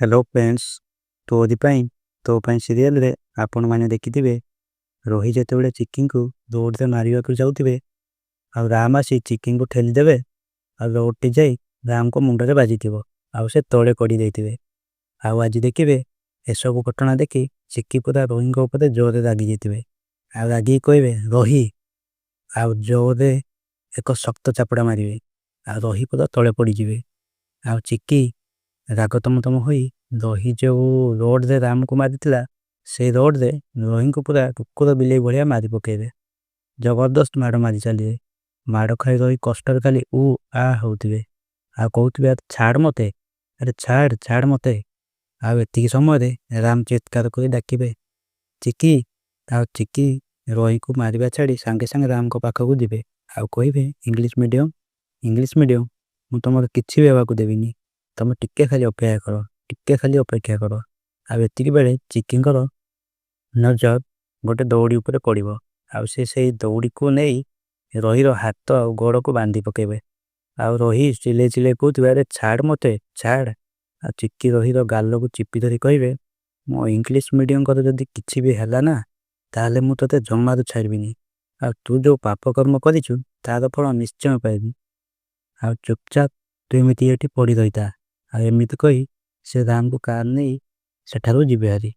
Hello friends, ତୋରି ପାଇଁ ତୋ ପାଇଁ ସିରିଏଲରେ ଆପଣମାନେ ଦେଖିଥିବେ, ରୋହି ଯେତେବେଳେ ଚିକିଙ୍କୁ ରୋଡ଼ରେ ମାରିବାକୁ ଯାଉଥିବେ ଆଉ ରାମ ଆସି ଚିକିଙ୍କୁ ଠେଲିଦେବେ ଆଉ ରୋଡ଼ଟି ଯାଇ ରାମଙ୍କ ମୁଣ୍ଡରେ ବାଜିଥିବ ଆଉ ସେ ତଳେ ପଡ଼ି ଯାଇଥିବେ। ଆଉ ଆଜି ଦେଖିବେ, ଏସବୁ ଘଟଣା ଦେଖି ଚିକି ପୁରା ରୋହିଙ୍କ ଉପରେ ଜୋରରେ ରାଗି ଯାଇଥିବେ ଆଉ ରାଗିକି କହିବେ, ରୋହି, ଆଉ ଜୋରରେ ଏକ ଶକ୍ତ ଚାପୁଡ଼ା ମାରିବେ ଆଉ ରୋହି ପୁରା ତଳେ ପଡ଼ିଯିବେ। ଆଉ ଚିକି ରାଗ ତମ ତମ ହୋଇ ରୋହି ଯେଉଁ ରୋଡ଼ରେ ରାମକୁ ମାରିଥିଲା, ସେଇ ରୋଡ଼ରେ ରୋହିଙ୍କୁ ପୁରା କୁକୁର ବିଲେଇ ଭଳିଆ ମାରି ପକେଇବେ। ଜବରଦସ୍ତ ମାଡ଼ ମାରି ଚାଲିବେ। ମାଡ଼ ଖାଇ ରୋହି କଷ୍ଟରେ ଖାଲି ଉ ଆ ହଉଥିବେ ଆଉ କହୁଥିବେ, ଛାଡ଼ ମତେ, ଆରେ ଛାଡ଼, ଛାଡ଼ ମତେ। ଆଉ ଏତିକି ସମୟରେ ରାମ ଚିତ୍କାର କରି ଡାକିବେ, ଚିକି! ଆଉ ଚିକି ରୋହିକୁ ମାରିବା ଛାଡ଼ି ସାଙ୍ଗେ ସାଙ୍ଗେ ରାମଙ୍କ ପାଖକୁ ଯିବେ ଆଉ କହିବେ, ଇଂଲିଶ ମିଡ଼ିୟମ, ଇଂଲିଶ ମିଡ଼ିୟମ, ମୁଁ ତମର କିଛି ବି ହେବାକୁ ଦେବିନି, ତମେ ଟିକେ ଖାଲି ଅପେକ୍ଷା କର, ଟିକେ ଖାଲି ଅପେକ୍ଷା କର। ଆଉ ଏତିକି ବେଳେ ଚିକିଙ୍କର ନଜର ଗୋଟେ ଦଉଡ଼ି ଉପରେ ପଡ଼ିବ ଆଉ ସେ ସେଇ ଦଉଡ଼ିକୁ ନେଇ ରୋହିର ହାତ ଆଉ ଗୋଡ଼କୁ ବାନ୍ଧି ପକେଇବେ। ଆଉ ରୋହି ଚିଲେଇ ଚିଲେଇ କହୁଥିବେ, ଆରେ ଛାଡ଼ ମତେ, ଛାଡ଼। ଆଉ ଚିକି ରୋହିର ଗାଲକୁ ଚିପି ଧରି କହିବେ, ମୋ ଇଂଲିଶ ମିଡ଼ିୟମଙ୍କର ଯଦି କିଛି ବି ହେଲା ନା, ତାହେଲେ ମୁଁ ତୋତେ ଜମାରୁ ଛାଡ଼ିବିନି, ଆଉ ତୁ ଯେଉଁ ପାପ କର୍ମ କରିଛୁ ତାର ଫଳ ନିଶ୍ଚୟ ପାଇବୁ, ଆଉ ଚୁପଚାପ ତୁ ଏମିତି ଏଠି ପଡ଼ି ରହିଥା। ଆଉ ଏମିତି କହି ସେ ରାମକୁ କାର ନେଇ ସେଠାରୁ ଯିବେ ହାରି।